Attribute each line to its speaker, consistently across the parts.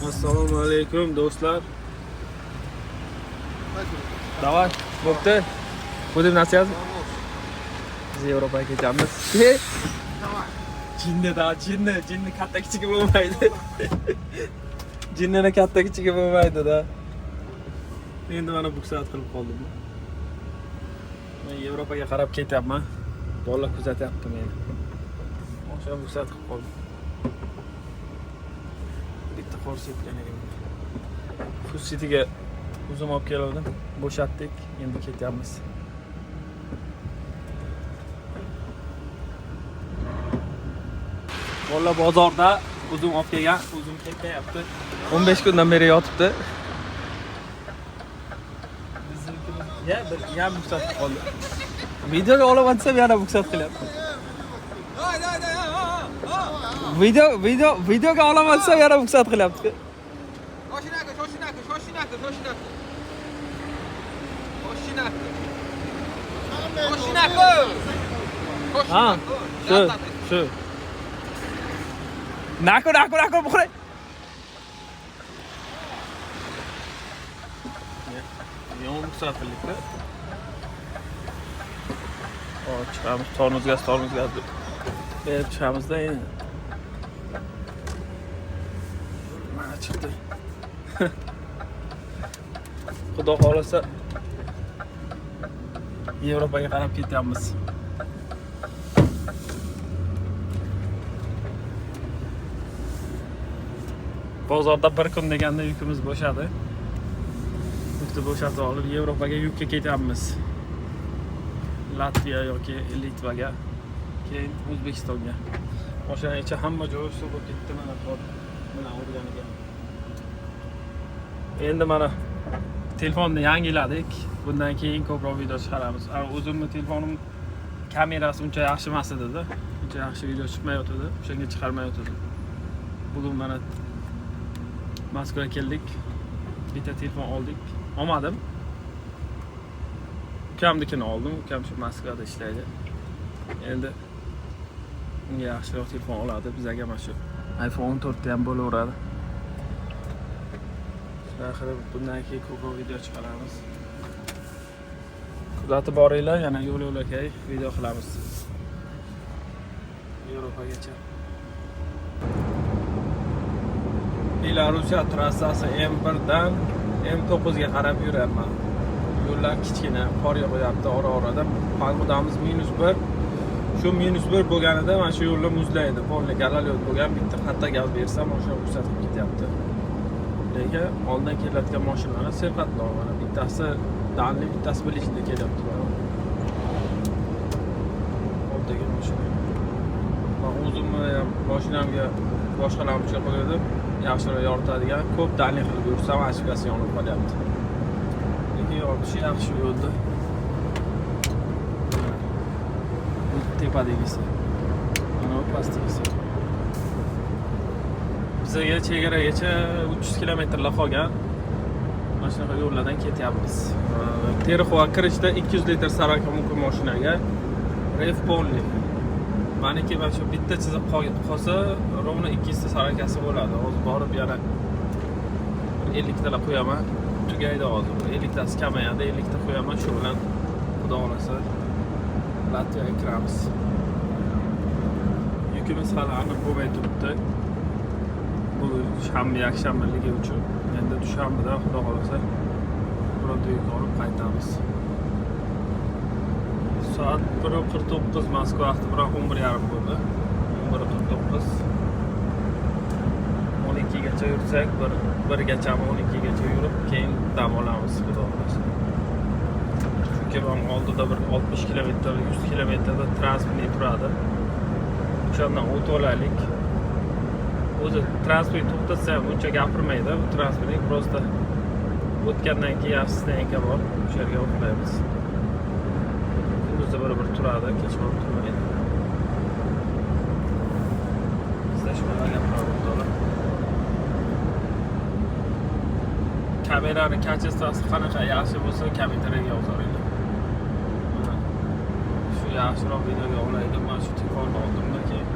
Speaker 1: Assalomu alaykum, do'stlar. Давай, bo'pti. Будем на связи. Biz Yevropaga ketamiz. Jinni da, jinni, jinni katta kichigi bo'lmaydi. Jinnini katta kichigi bo'lmaydi da. Endi mana буксовать qilib qoldim. Men Yevropaga qarab ketyapman. Bolalar kuzatyapti meni. O'sha буксовать qilib qoldim. Bitta qor sepgan edim. Food Cityga uzum olib kelgandim. Bo'shatdik, endi ketyapmiz. Bolalar bozorda uzum olib kelgan, uzum ketyapti. 15 kundan beri yotibdi. Ya bir ya буксовать qilib qoldi. Videoga olaman desam, yana буксовать qilyapti. Videoga olaman desam, yana буксовать qilyapti.
Speaker 2: Shoshinaku, shoshinaku, shoshinaku, shoshinaku. Shoshinaku. Shoshinaku.
Speaker 1: Ha, shu, shu. Nako, nako, nako, buxray. Yomon буксовать qildik-da. Hop, chiqamiz, tormoz gaz, tormoz gaz deb berib chiqamizda endi. Mana chiqdi. Xudo xohlasa, Yevropaga qarab ketyapmiz. Bozorda bir kun deganda yukimiz bo'shadi. Yukni bo'shatib olib, Yevropaga yukka ketyapmiz. Latviya yoki Litvaga, keyin O'zbekistonga. Mashina ichi hamma joyi suv bo'lib ketdi mana qor bilan urganiga. Endi mana telefonni yangiladik. Bundan keyin ko'proq video chiqaramiz. O'zimni telefonim kamerasi uncha yaxshi emas edi-da. Uncha yaxshi video chiqmayotgandi. O'shanga chiqarmayotgandim. Bugun mana Moskvaga keldik. Bitta telefon oldik. Olmadim. Ukamnikini oldim. Ukam shu Moskvada ishlaydi. Endi unga yaxshiroq telefon oladi. Bizaga mana shu iPhone 14 ham bo'laveradi. Shunaqa qilib bundan keyin ko'proq video chiqaramiz. Kuzatib boringlar, yana yo'l yo'lakay video qilamiz. Yevropagacha. Belorussiya trassasi M1 dan M9 ga qarab yuryapman. Yo'llar kichkina, qor yog'yapti ora-orada. Погода miz -1. Shu -1 bo'lganida mana shu yo'llar muzlaydi. Полный гололёд bo'lgan, bitta xato gaz bersam, o'sha ruxsat qilib ketyapti. Lekin oldin kelayotgan mashinalar serqatnov, mana bittasi дальний, bittasi ближний kelyapti. Oldagi mashina. Man o'zimni ham mashinamga boshqa lampochka qo'ydim. Yaxshiroq yoritadigan. Ko'p дальний qilib yursam, ошибка si yonib qolyapti. Lekin yoritishi yaxshi yo'lda. Bu tepadagisi. Mana bu pastdagisi. Bizaga chegaragacha 300 kilometrlar qolgan. Mana shunaqa yo'llardan ketyapmiz. Terxova kirishda 200 litr сорок mumkin mashinaga. Ref полный. Maniki mana shu bitta chiziq qolsa, ровно 200 ta сорок asi bo'ladi. Hozir borib yana bir 50 talab qo'yaman. Tugaydi hozir. 50 tasi kamayadi, 50 ta qo'yaman. Shu bilan Xudo xohlasa Latviyaga kiramiz. Yukimiz hali aniq bo'lmay turibdi. Bugun shanba, yakshanbaligi uchun. Endi dushanbada Xudo xohlasa bironta yuk olib qaytamiz. Soat 1:49 Moskva vaqti, biroq 11:30 bo'ldi. 11:49. 12 gacha yursak, bir birgachami 12 gacha yurib, keyin dam olamiz, Xudo xohlasa. Chunki man oldida bir 60 kilometr, 100 kilometrda транспортный turadi. O'shandan o'tib olaylik. O'zi transport to'xtatsa ham uncha gapirmaydi. Bu транспортный просто o'tgandan keyin yaxshi стоянка bor. O'sha yerga uxlaymiz. Kunduzda bir bir turadi, kechqurun turmaydi. Bizda shunaqa gaplar o'rtoqlar. Kamerani качество si qanaqa yaxshi bo'lsa, kommentariyaga yozaveringlar. Mana shu yaxshiroq videoga olaylik. Mana shu telefonni oldimda keyin.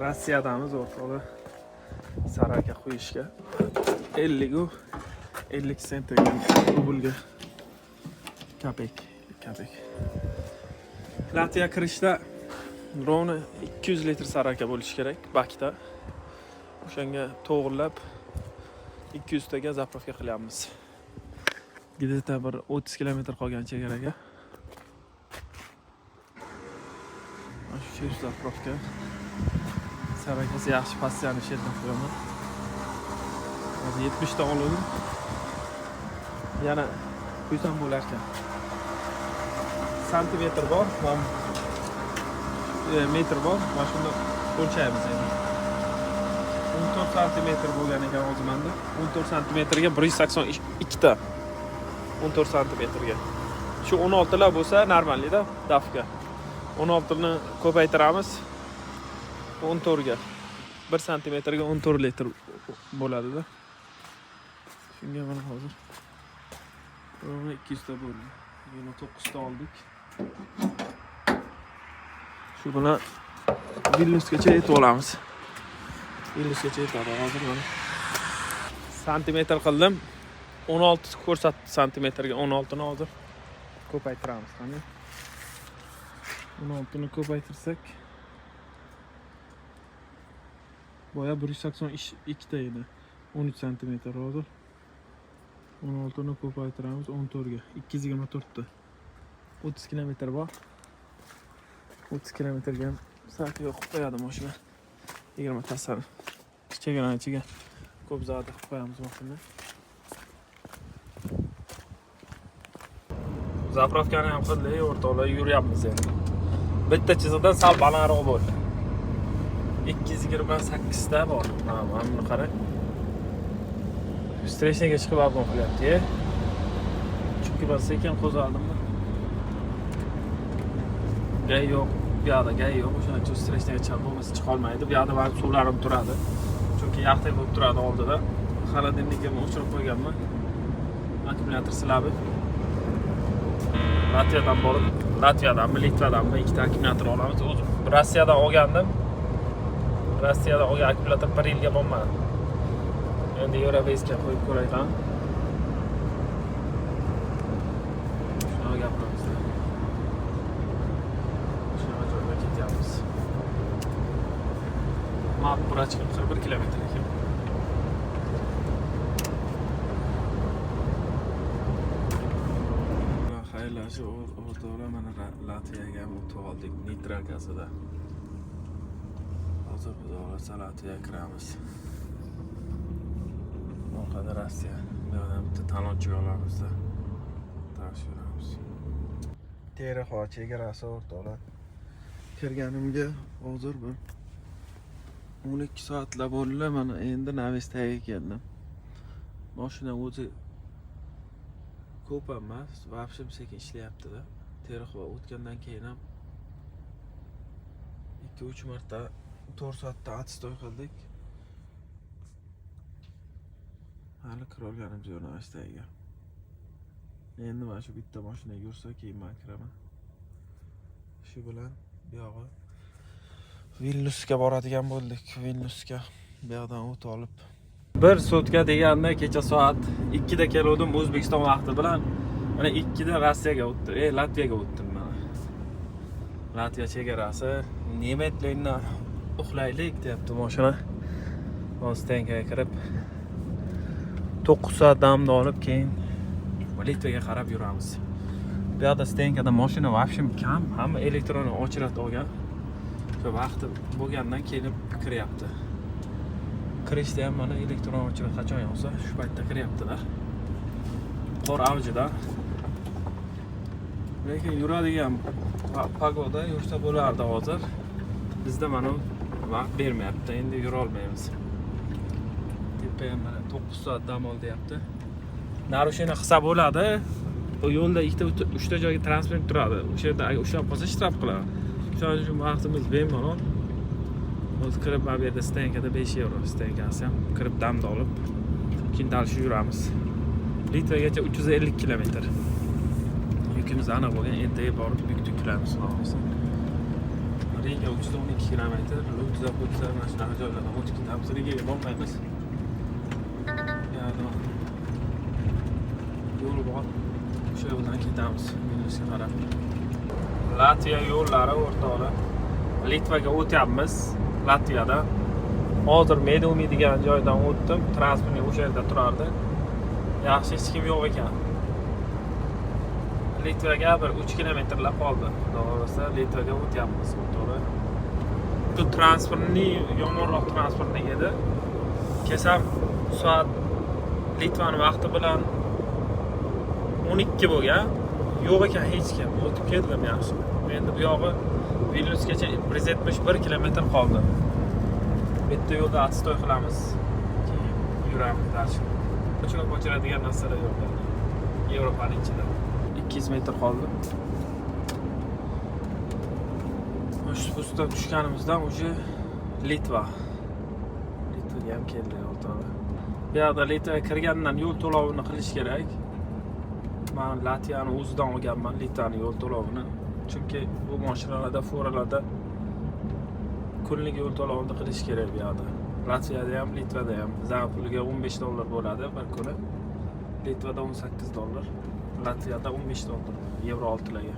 Speaker 1: Rossiyadamiz, o'rtoqlar. Сорока quyishga 50 50 sent ekan rublga. Копеек, копеек. Latviya kirishda ровно 200 litr сорока bo'lishi kerak bakda. O'shanga to'g'irlab 200 taga заправка qilyapmiz. Где-то bir 30 kilometr qolgan chegaraga. Mana shu через заправка. Сорока si yaxshi, постоянно shu yerdan qo'yaman. Hozir 70 ta oldim. Yana quysam bo'lar ekan. Santimetr bor, mana metr bor. Mana shuni o'lchaymiz endi. 14 santimetr bo'lgan ekan hozir menda. 14 santimetrga 182 ta. 14 santimetrga. Shu 16 lar bo'lsa нормальный da давка. 16 ni ko'paytiramiz 14 ga. 1 santimetrga 14 litr bo'ladi-da. Shunga mana hozir ровно 200 ta bo'ldi. 29 ta oldik. Shu bilan Vilniusgacha yetib olamiz. Vilniusgacha yetadi hozir mana. Santimetr qildim. 16 ko'rsatdi, santimetrga 16 ni hozir ko'paytiramiz, qani. 16 ni ko'paytirsak, boya 182 ta edi. 13 santimetr hozir. 16 ni ko'paytiramiz 14 ga. 224 ta. 30 kilometr bor. 30 kilometrga ham soat yo'q qilib qo'yadi mashina. 20 tasini. Chegarani ichiga ko'p zada qilib qo'yamiz mashina. Заправка ni ham qildik, o'rtoqlar, yuryapmiz endi. Bitta chiziqdan sal balandroq bo'ldi. 228 ta bor. Ha, mana buni qarang. Встречный ga chiqib обгон qilyapti. Chunki man sekin qo'zg'aldimda. ГАИ yo'q, bu yoqda ГАИ yo'q, o'shaning uchun встречный ga chiqib bo'lmasa chiqa olmaydi. Bu yoqda mani suvlarim turadi. Chunki yaxtak bo'lib turadi oldida. Холодильник imni o'chirib qo'yganman. Akkumulyator слабый. Latviyadan borib, Latviyadanmi, Litvadanmi ikkita akkumulyator olamiz. O'zim Rossiyadan olgandim. Rossiyadan olgan akkumulyator bir yilga bormadi. Endi Европейский ga qo'yib ko'raylik. Shunaqa gapiramiz. Shunaqa joyga ketyapmiz. Map burachka 41 kilometr ekan. Xayrlashib, o'rtoqlar, mana Latviyaga ham o'tib oldik Nitra gazida. Hozir, xudo xohlasa, Latviyaga kiramiz. Orqada Rossiya. Bu yoqdan bitta talonchik olamizda. Tashiramiz. Terexo chegarasi, o'rtoqlar. Kirganimga hozir bir 12 soatlab bo'ldi. Mana endi навес tagiga keldim. Mashina o'zi ko'p emas, вообще sekin ishlayapti-da. Terexo o'tgandan keyin ham 2-3 marta 4 soatda отстой qildik. Hali kira olganimiz yo'q навес tagiga. Endi mana shu bitta mashina yursa, keyin man kiraman. Shu bilan buyog'i Vilniusga boradigan bo'ldik. Vilniusga bu yoqdan o't olib. Bir sutka deganda kecha soat 2 da keluvdim O'zbekiston vaqti bilan. Mana 2 da Rossiyaga o'tdim. Latviyaga o'tdim mana. Latviya chegarasi. Немедленно uxlaylik deyapti mashina. Hozir стоянка ga kirib 9 soat damni olib, keyin Litvaga qarab yuramiz. Bu yoqda стоянка da mashina вообще kam, hamma elektron очередь olgan. Shu vaqti bo'lgandan kelib kiryapti. Kirishda ham mana elektron очередь qachon yog'sa, shu paytda kiryaptilar. Qor avjida. Lekin yuradigan погода, yursa bo'lardi hozir. Bizda mana vaqt bermayapti, endi yura olmaymiz. Tepa ham mana 9 soat dam ol deyapti. Нарушение qilsa bo'ladi. U yo'lda ikkita, uchta joyga transport turadi. O'sha yerda agar ushlab qolsa, штраф qiladi. Shuning uchun vaqtimiz bemalol. Hozir kirib, mana bu yerda стоянка da 5 yevro стоянка si ham, kirib damni olib, keyin дальше yuramiz. Litvagacha 350 kilometr. Yukimiz aniq bo'lgan, ertaga borib yuk yuklaymiz, xudo xohlasa. Riga 312 kilometr, Ludza, Budza, mana shunaqa joylardan o'tib ketamiz. Rigaga bormaymiz. Ya'ni yo'l bor. O'sha yo'ldan ketamiz Vilniusga qarab. Latviya yo'llari, o'rtoqlar. Litvaga o'tyapmiz Latviyadan. Hozir Medumi degan joydan o'tdim. Transportni o'sha yerda turardi. Yaxshi, hech kim yo'q ekan. Litvaga bir 3 kilometrlar qoldi. Xudo xohlasa Litvaga o'tyapmiz, o'rtoqlar. Bu transportni yomonroq transportnik edi. Kelsam, soat Litvani vaqti bilan 12 bo'lgan. Yo'q ekan hech kim. O'tib keldim yaxshi. Endi bu yog'i Vilniusgacha 171 kilometr qoldi. Bitta yo'lda отстой qilamiz. Keyin yuramiz дальше. Ko'chirib ko'chiradigan narsalar yo'q. Yevropaning ichida. 200 metr qoldi. Shu spustdan tushganimizdan уже Litva. Litvaga ham keldik, o'rtoqlar. Bu yoqda Litvaga kirgandan yo'l to'lovini qilish kerak. Man Latviyani o'zidan olganman Litvani yo'l to'lovini. Chunki bu mashinalarda, furalarda kunlik yo'l to'lovini qilish kerak bu yoqda. Latviyada ham, Litvada ham. Bizning puliga 15 dollar bo'ladi bir kuni. Litvada 18 dollar, Latviyada 15 dollar, yevro 6larga.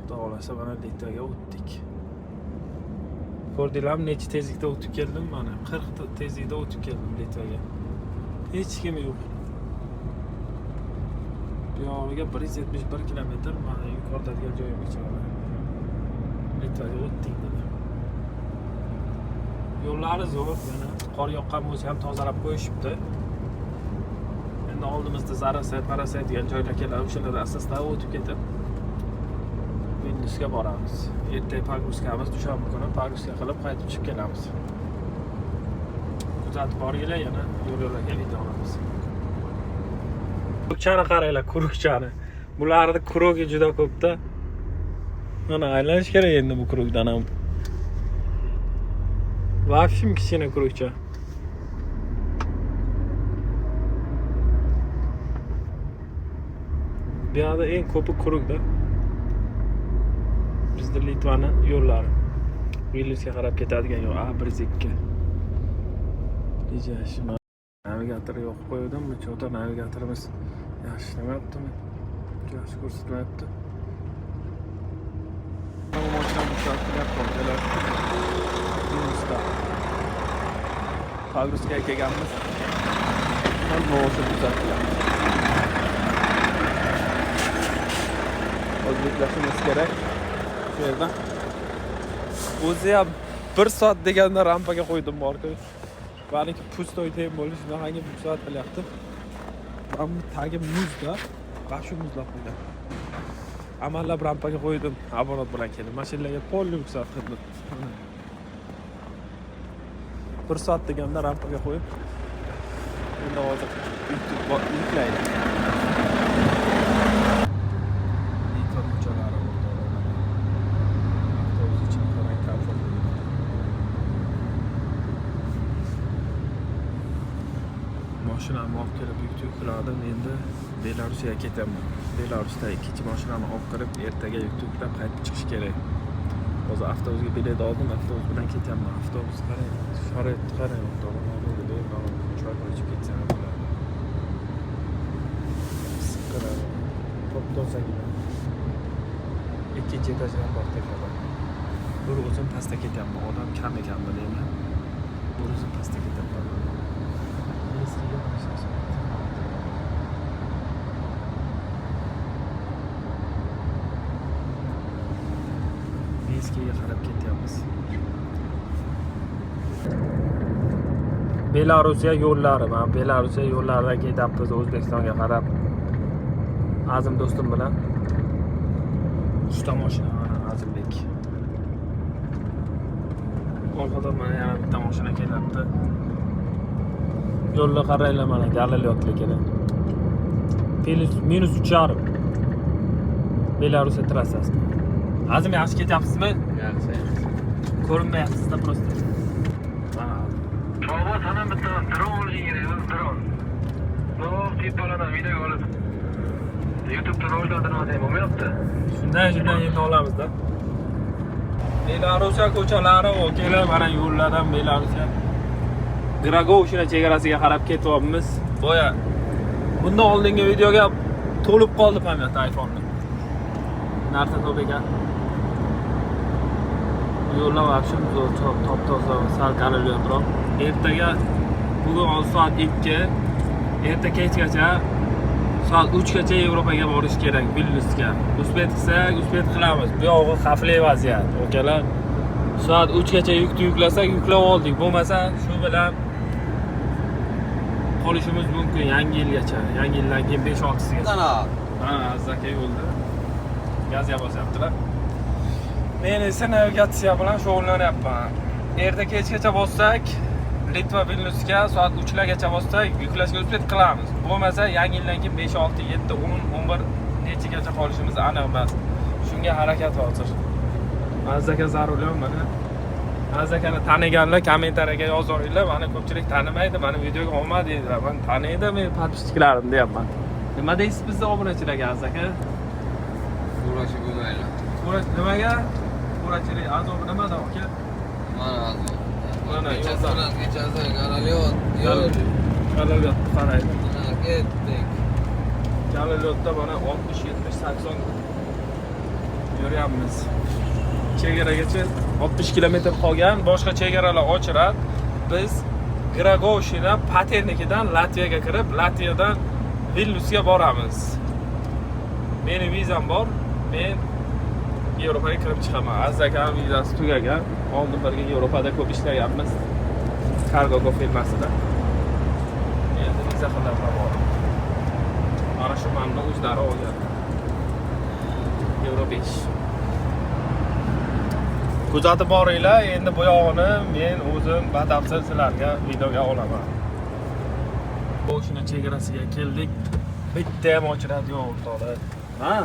Speaker 1: Xudo xohlasa mana Litvaga o'tdik. Ko'rdinglarmi, necha tezlikda o'tib keldim mana? 40 tezlikda o'tib keldim Litvaga. Hech kim yo'q. Bu yog'iga 171 kilometr mana yuqorida degan joyimgacha mana. Litvaga o'tdik dedi. Yo'llari zo'r, mana qor yoqqan bo'lsa ham tozalab qo'yishibdi. Endi oldimizda Zarasay, Parasay degan joylar keladi, o'shalardan asosda o'tib ketib Vilniusga boramiz. Ertaga погрузка miz, dushanba kuni погрузка qilib qaytib chiqib kelamiz. Kuzatib boringlar, yana yo'l yo'lakay video olamiz. Круг chani qaranglar, круг chani. Bularni круг i juda ko'pda. Mana aylanish kerak endi bu круг dan ham. Вообще kichkina круг cha. Bu yoqda eng ko'pi круг da. Bizda Litvani yo'llari. Vilniusga qarab ketadigan yo'l A102. Reja. Navigator yoqib qo'ydim. Что-то navigatorimiz yaxshi ishlamayaptimi? Yaxshi ko'rsatmayapti. Mashinani qilyapti hozirlar. Vilniusda. Погрузка ga kelganmiz. Hamma o'sha tuzatganmiz. O'zbeklashimiz kerak. Shu yerdan. O'zi ham 1 soat deganda rampaga qo'ydim borku. Balki пустой tem bo'lish shunaqangi 1 soat qilyapti. Mana bu tagi muzda, вообще muzlab qo'ygan. Amallab rampaga qo'ydim, оборот bilan keldim. Mashinalarga полный ruxsat qildim. 1 soat deganda rampaga qo'yib, endi hozir yuklaydi. Litva ko'chalari, o'rtoqlar. Avtobus ichini qarang, komfort. Mashinamni olib kelib yuk yukladim, endi Belarusga ketaman. Belarusda ikkinchi mashinani olib kirib, ertaga yuk yuklab qaytib chiqish kerak. Hozir avtobusga bilet oldim, avtobus bilan ketyapman. Avtobus qarang, sharoitni qarang, o'rtoqlar, bemalol choy ichib ketsam ham bo'ladi. Issiqqina, top-tozagina. Ikkinchi etaj ham bor tepada. Bir o'zim pastda ketyapman, odam kam ekanmi deyman. Bir o'zim pastda ketyapman. Eskiga mashinasi. Minskga qarab ketyapmiz. Belorussiya yo'llari, mana Belorussiya yo'llaridan ketyapmiz O'zbekistonga qarab. Azim do'stim bilan. Uchta mashina mana Azimbek. Orqadan mana yana bitta mashina kelyapti. Yo'lni qaranglar, mana Galileotlikini. Плюс minus 3,5. Belorussiya trassasida. Azim, yaxshi ketyapsizmi?
Speaker 2: Yaxshi.
Speaker 1: Ko'rinmayapsiz-da просто. Mana.
Speaker 2: Tavba, sana bitta dron olishing kerak, dron. No, tepalardan video olib. YouTube'da rivojlantirmasang bo'lmayapti.
Speaker 1: Shundan endi olamizda. Belarusiya ko'chalari, okalar, mana yo'llardan Belarusiya Gragovshina chegarasiga qarab ketyapmiz. Boya bundan oldingi videoga to'lib qoldi память iPhone'ni. Narsa ko'p ekan. Yo'llar вообще zo'r, top toza, sal kalilyaproq. Ertaga, bugun hozir soat 2, erta kechgacha soat 3 gacha Yevropaga borish kerak, Vilniusga. Успеть qilsak, успеть qilamiz. Bu yog'i xavfli vaziyat, okalar. Soat 3 gacha yukni yuklasak, yuklab oldik. Bo'lmasa, shu bilan qolishimiz mumkin yangi yilgacha. Yangi yildan keyin 5-6sigacha. Ha, Aziz aka yo'lda. Gazga bosyaptilar. Men esa navigatsiya bilan shug'ullanyapman. Erta kechgacha bossak, Litva Vilniusga soat 3 largacha bossak, yuklashga успеть qilamiz. Bo'lmasa, yangi yildan keyin 5, 6, 7, 10, 11 nechagacha qolishimiz aniq emas. Shunga harakat hozir. Aziz aka zarurlar mana. Aziz akani taniganlar kommentariyaga yozaveringlar. Mani ko'pchilik tanimaydi, mani videoga olma deydilar. Men taniydi men подписчиklarim deyapman. Nima deysiz bizni obunachilarga, Aziz aka?
Speaker 2: Uğraşıp bo'lmaydi.
Speaker 1: Nimaga? Qurachilik azobi nimada, aka?
Speaker 2: Mana azob.
Speaker 1: Mana
Speaker 2: Kechasi
Speaker 1: yo'lda.
Speaker 2: bilan kechasi Galileot yo'l.
Speaker 1: Galileotni qaraydi.
Speaker 2: Mana ketdik.
Speaker 1: Galileotda mana 60, 70, 80 yuryapmiz. Chegaragacha 60 kilometr qolgan, boshqa chegaralar ochiladi. Biz Gragovshina Paternikidan Latviyaga kirib, Latviyadan Vilniusga boramiz. Meni vizam bor. Men Yevropaga kirib chiqaman. Aziz akam vizasi tugagan. Oldin birga Yevropada ko'p ishlaganmiz. Cargo firmasida. Endi viza qilib bor. Mana shu manni o'zlari olgan. Yevro 5. Kuzatib boringlar, endi bu yog'ini men o'zim batafsil sizlarga videoga olaman. Boshina chegarasiga keldik. Bitta ham очередь yo'q, o'rtoqlar. Ha?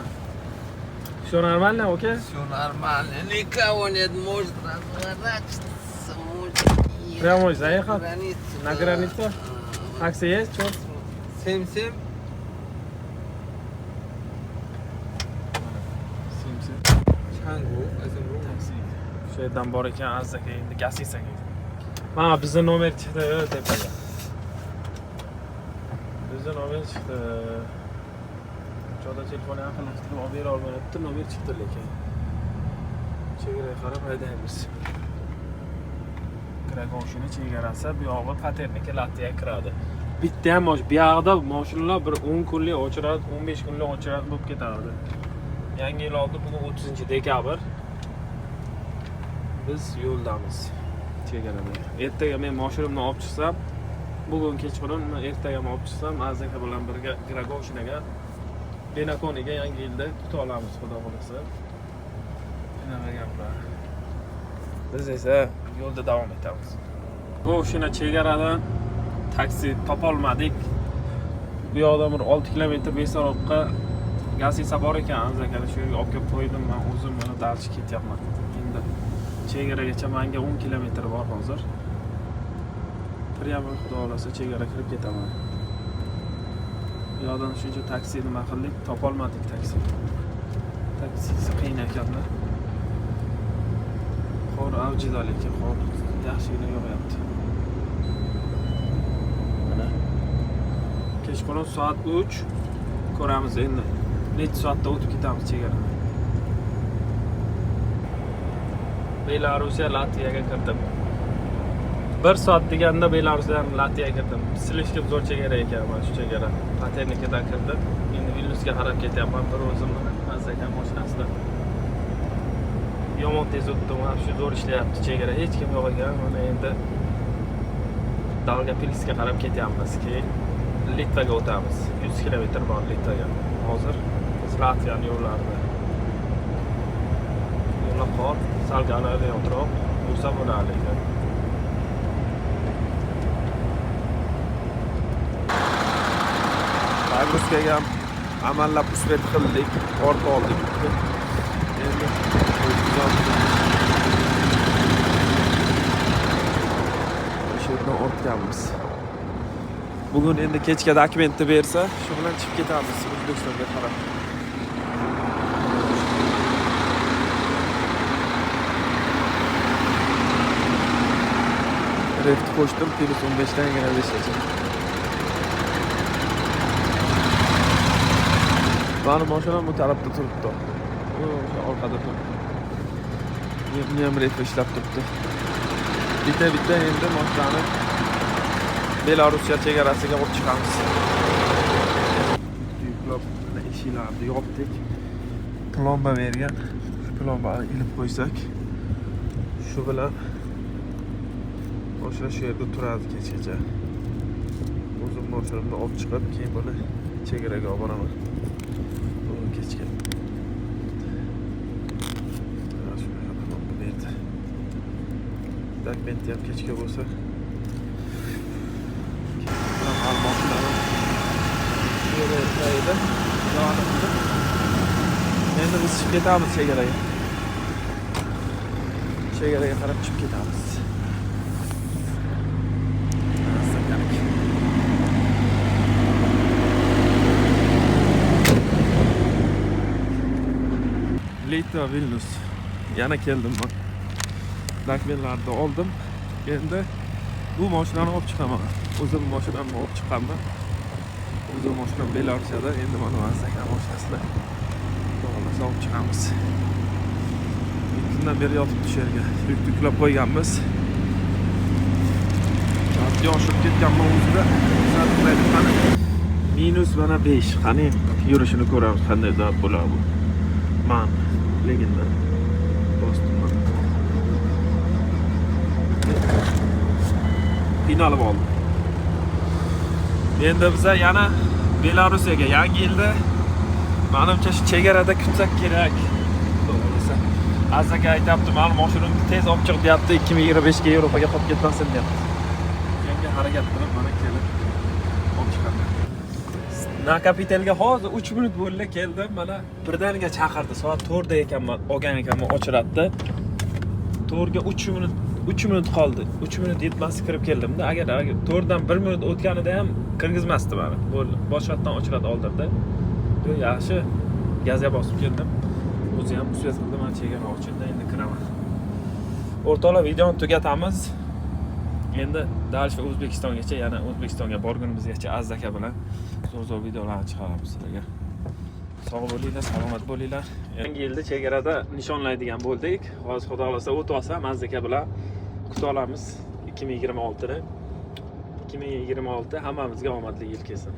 Speaker 1: Все нормально, окей?
Speaker 2: Все нормально. Никого нет, может разворачиваться, может ехать.
Speaker 1: Прямой заехал?
Speaker 2: Границу,
Speaker 1: На
Speaker 2: да.
Speaker 1: границу?
Speaker 2: А,
Speaker 1: Такси есть, что?
Speaker 2: 7-7.
Speaker 1: Simsi.
Speaker 2: Changu, Azimru.
Speaker 1: Taksi. Shu yerdan bor ekan, Aziz aka endi gazetaga. Mana bizni nomer chiqdi tepaga. Bizni nomer chiqdi. Choda telefonni yaqinlashtirib olib bera olmayapti, nomer chiqdi lekin. Chegaraga qarab haydaymiz. Krakovshini chegarasi, bu yog'i Paterniki Latviyaga kiradi. Bitta ham bu yoqda mashinalar bir 10 kunlik очередь, 15 kunlik очередь bo'lib ketardi. Yangi yil oldi, bugun 30 dekabr. Biz yo'ldamiz chegarada. Ertaga men mashinamni olib chiqsam, bugun kechqurun ertaga olib chiqsam, Aziz aka bilan birga Gragovshinaga, Benakoniga yangi yilda kutib olamiz, xudo xohlasa. Shunaqa gaplar. Biz esa yo'lda davom etamiz. Govshina chegaradan taksi topolmadik. Bu yoqdan bir 6 kilometr Besarobga gazeta bor ekan, Aziz akani shu yerga olib kelib qo'ydim. Men o'zim mana дальше ketyapman. Endi chegaragacha menga 10 kilometr bor hozir. Прямо xudo xohlasa chegara kirib ketaman. Bu yoqdan shuncha taksi nima qildik, topolmadik taksi. Taksisi qiyin ekanda. Qor avjida, lekin qor yaxshigina yog'yapti. Mana. Kechqurun soat 3, ko'ramiz endi. Necha soatda o'tib ketamiz chegarani. Belarusiya Latviyaga kirdim. Bir soat deganda Belarusdan Latviyaga kirdim. Слишком zo'r chegara ekan mana shu chegara. Paternikidan kirdim. Endi Vilniusga qarab ketyapman bir o'zim, Aziz akam mashinasida. Yomon tez o'tdim, mana shu zo'r ishlayapti chegara. Hech kim yo'q ekan. Mana endi Daugavpilsga qarab ketyapmiz. Keyin Litvaga o'tamiz. 100 kilometr bor Litvaga. Hozir biz Latviyaning yo'llarida. Yo'llar qor, sal yotroq yursa bo'lardi ekan. Нагрузка ga ham amallab успеть qildik, orta oldik. Endi shu yerdan ortganmiz. Bugun endi kechga dokumentni bersa, shu bilan chiqib ketamiz O'zbekistonga qarab. Mana Reft qo'shdim, plus 15 dan 25 gacha. Mani mashinam bu tarafda turibdi. U o'sha orqada turibdi. Buni ham ref ishlab turibdi. Bitta-bitta endi mashinani Belarusya chegarasiga olib chiqamiz. Yuklab mana eshiklarni yopdik. Plomba bergan. Shu plombani ilib qo'ysak, shu bilan mashina shu yerda turadi kechgacha. O'zim mashinamni olib chiqib, keyin buni chegaraga olib boraman. Bugun kechga. Mana shunaqa plomba berdi. Dokumenti ham kechga bo'lsa. Bilan mashinani shu yerda edi. Yonimda. Endi biz chiqib ketamiz chegaraga. Chegaraga qarab chiqib ketamiz. Astakanik. Litva Vilnius. Yana keldim man. Dokumentlarni oldim. Endi bu mashinani olib chiqaman. O'zim mashinamni olib chiqqanman. O'zim mashinam Belarusiyada, endi mana Astaka mashinasida xohlasa olib chiqamiz. 2 kundan beri yotibdi shu yerga. Yuk yuklab qo'yganmiz. Soatga oshib ketganman o'zida. Soat qani? Minus mana 5. Qani yurishini ko'ramiz, qanday zat bo'ladi bu. Man legenda bosdim mana. Qiynalib oldim. Endi biza yana Belarusyaga yangi yilda manimcha shu chegarada kutsak kerak. To'g'risi. Azaga aytyapti, mani mashinamni tez olib chiq deyapti, 2025 ga Yevropaga qolib ketmasin deyapti. Yangi harakat qilib mana kelib olib chiqaman. Nakapitelga hozir 3 minut bo'ldi keldim, mana birdaniga chaqirdi. Soat 4 da ekanman, olgan ekanman, ochiratdi. 4 ga 3 minut, 3 minut qoldi. 3 minut yetmasdi kirib keldimda. Agar 4 dan 1 minut o'tganida ham kirgizmasdi meni. Bo'ldi, boshqatdan ochirat oldirdi. Yo'q, yaxshi. Gazga bosib keldim. O'zi ham uspet qildi, mana chegara ochildi, endi kiraman. O'rtoqlar, videoni tugatamiz. Endi дальше O'zbekistongacha, yana O'zbekistonga borgunimizgacha Aziz aka bilan zo'r-zo'r videolarni chiqaramiz sizlarga. Sog' bo'linglar, salomat bo'linglar. Yangi yilda chegarada nishonlaydigan bo'ldik. Hozir Xudo xolasa o'tib olsam Aziz aka bilan kutib olamiz 2026ni. 2026 hammamizga omadli yil kelsin.